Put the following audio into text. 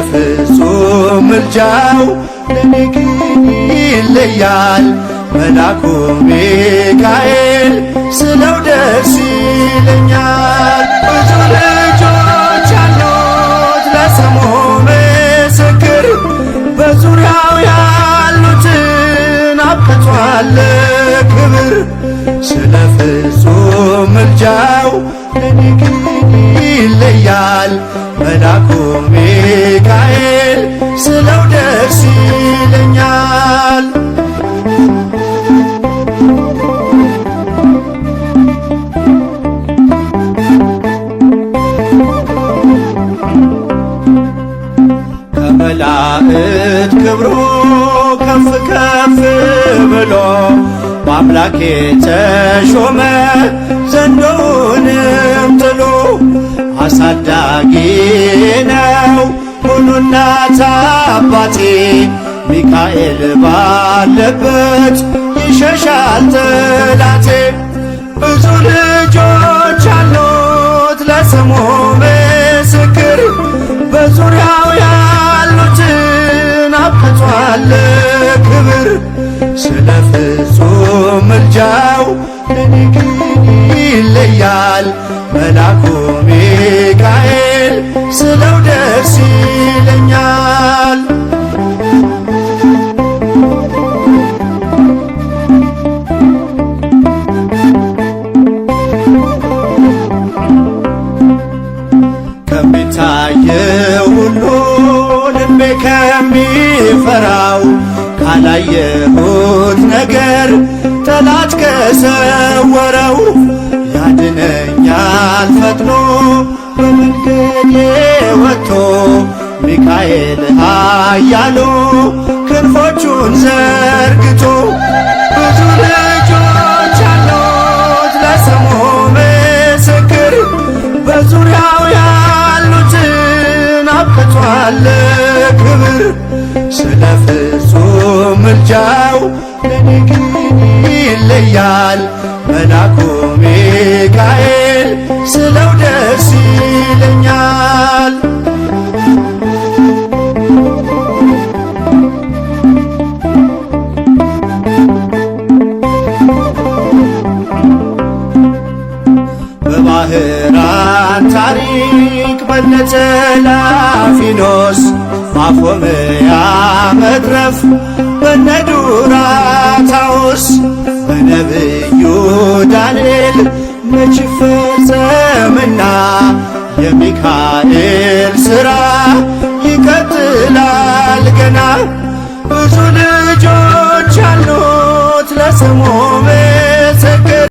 ፍጹም ምልጃው ለኔ ግን ይለያል መላኩ ሚካኤል ስለው ደስ ይለኛል። ብዙ ልጆች አሉት ለስሙ ምስክር በዙሪያው ያሉትን አብቅቷል ክብር። ስለ ፍጹም ምልጃው ለኔ ግን ይለያል መላኩ ሚካኤል ስለው ደስ ይለኛል። ከመላእክት ክብሩ ከፍ ከፍ ብሎ በአምላክ ተሾመ ዘንዶውንም ጥሎ አሳዳጊ ነው ሁኑ እናት አባቴ ሚካኤል ባለበት ይሸሻል ጠላቴ። ብዙ ልጆች አሉት ለስሙ ምስክር በዙሪያው ያሉትን አብቅቷል ክብር። ስለ ፍጹም ምልጃው ለኔ ግን ይለያል መላኩ ሚካኤል ስለው ደስ ይለኛል። ከሚታየው ሁሉ ልቤ ከሚፈራው ካላየሁት ነገር ጠላት ከሰወረው ያድነኛል ፈጥኖ በመንገዴ ወጥቶ ሚካኤል ኃያሉ ክንፎቹን ዘርግቶ። ብዙ ልጆች አሉት ለስሙ ምስክር በዙሪያው ያሉትን አብቅቷል ክብር። ስለ ፍጹም ምልጃው ለኔ ግን ይለያል መላኩ ሚካኤል ስለው ደስ ይለኛል። በባህራን ታሪክ በነተላፊኖስ ማፎምያ መትረፍ በነዱራታውስ በነብዩ ዳንኤል መች ፈጸምና የሚካኤል ሥራ ይቀጥላል ገና። ብዙ ልጆች አሉት ለስሙ